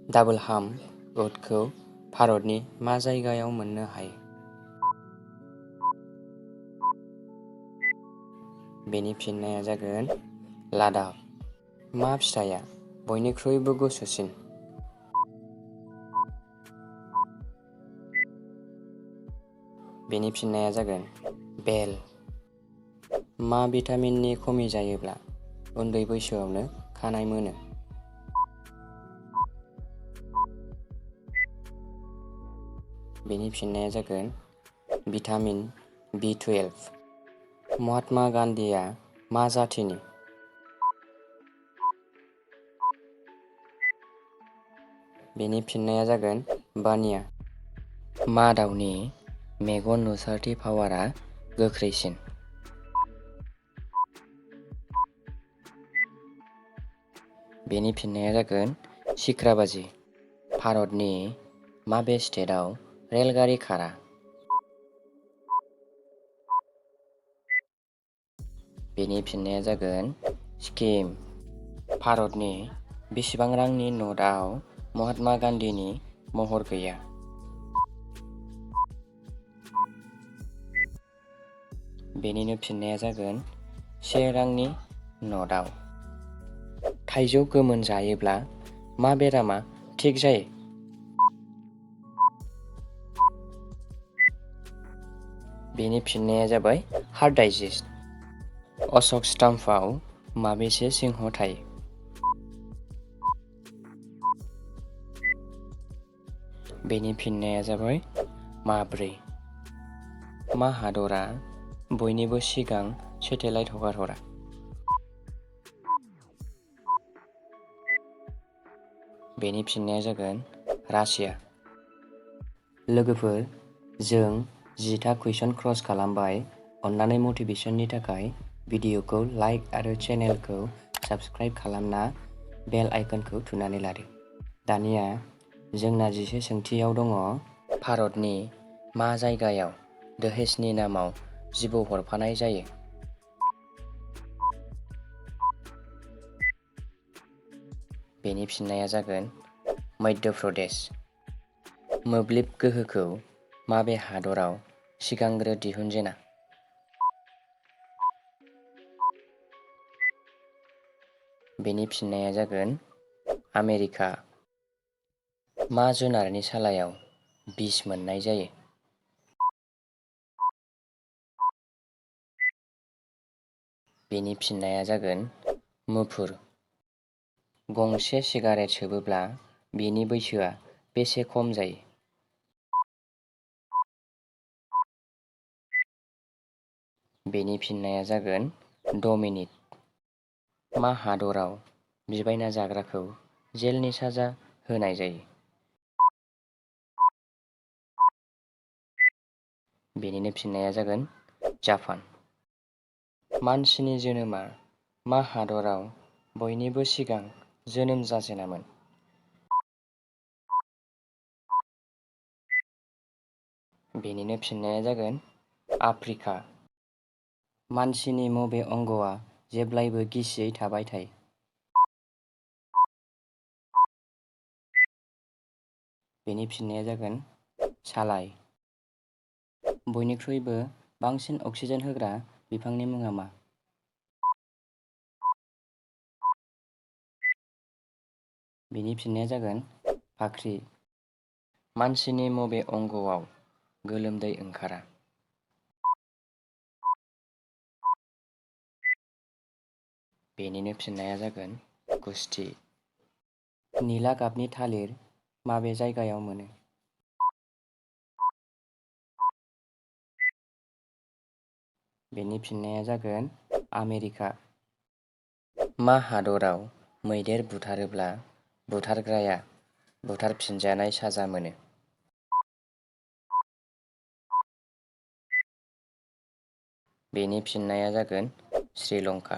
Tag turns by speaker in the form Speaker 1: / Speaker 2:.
Speaker 1: Double हाम्प उटखौ भारतनि मा जायगायाव मोननो हायो? बेनि फिननाया जागोन लादाख। मा फिथाइया बयनिख्रुइबो गुसुसिन? बेनि फिननाया जागोन बेल। मा भिटामिननि खमि जायोब्ला उन्दै बैसोआवनो खानाय मोनो? बेनि फिननाया जागोन भिटामिन B12। महात्मा गान्धीआ मा जातिनि? बेनि फिननाया जागोन बानिया। मा दाउनि मेगन नुसारथि पावारा गोख्रैसिन? बेनि फिननाया जागोन सिख्राबाजि। भारतनि माबे स्टेटआव रेलगारि खारा? बेनि फिननाया जागोन सिक्किम। भारतनि बेसेबां रांनि नटआव महात्मा गान्धीनि महर गैया? बेनिनो फिननाया जागोन 1 रांनि नटआव। थाइजौ गोमोन जायोब्ला मा बेरामा थिग जायो? बेनि फिननाया जाबाय हार्ट डाइजेस्ट। अश'क स्टाम्पआव माबेसे सिंह थायो? बेनि फिननाया जाबाय माब्रै। मा हादरा बयनिबो सिगां सेटेलाइट हगारहरा? बेनि फिननाया जागोन रासिया। लोगोफोर, जों 10था कुइसन क्रस खालामबाय। अन्नानै मटिभेसननि थाखाय भिडिअखौ लाइक आरो चेनेलखौ साबस्क्राइब खालामना बेल आइकनखौ थुनानै लादो। दानिया जोंना 10 सोंथियाव दङ। भारतनि मा जायगायाव दहेजनि नामाव जिबौ हरफानाय जायो? बेनि फिननाया जागोन मध्य प्रदेश। मोब्लिब गोहोखौ माबे हादराव सिगांग्रो दिहुनजेना? बेनि फिननाया जागोन आमेरिका। मा जुनारनि सालायाव बिस मोननाय जायो? बेनि फिननाया जागोन मुफुर। गंसे सिगारेट सोबोब्ला बेनि बैसोआ बेसे खम जायो? बेनि फिननाया जागोन 6 मिनिट। मा हादराव बिबायना जाग्राखौ जेलनि साजा होनाय जायो? बेनिनो फिननाया जागोन जापान। मानसिनि जोनोमा मा हादराव बयनिबो सिगां जोनोम जाजेनामोन? बेनिनो फिननाया जागोन आफ्रिका। मानसिनि बबे अंगआ जेब्लायबो गिसियै थाबाय थायो? बेनि फिननाया जागोन सालाय। बयनिख्रुइबो बांसिन अक्सिजेन होग्रा बिफांनि मुङा मा? बेनि फिननाया जागोन फाख्रि। मानसिनि बबे अंगआव गोलोमदै ओंखारा? बेनिनो फिननाया जागोन गुस्थि। निला गाबनि थालिर माबे जायगायाव मोनो? बेनि फिननाया जागोन आमेरिका। मा हादराव मैदेर बुथारोब्ला बुथारग्राया बुथारफिनजानाय साजा मोनो? बेनि फिननाया जागोन श्रीलंका।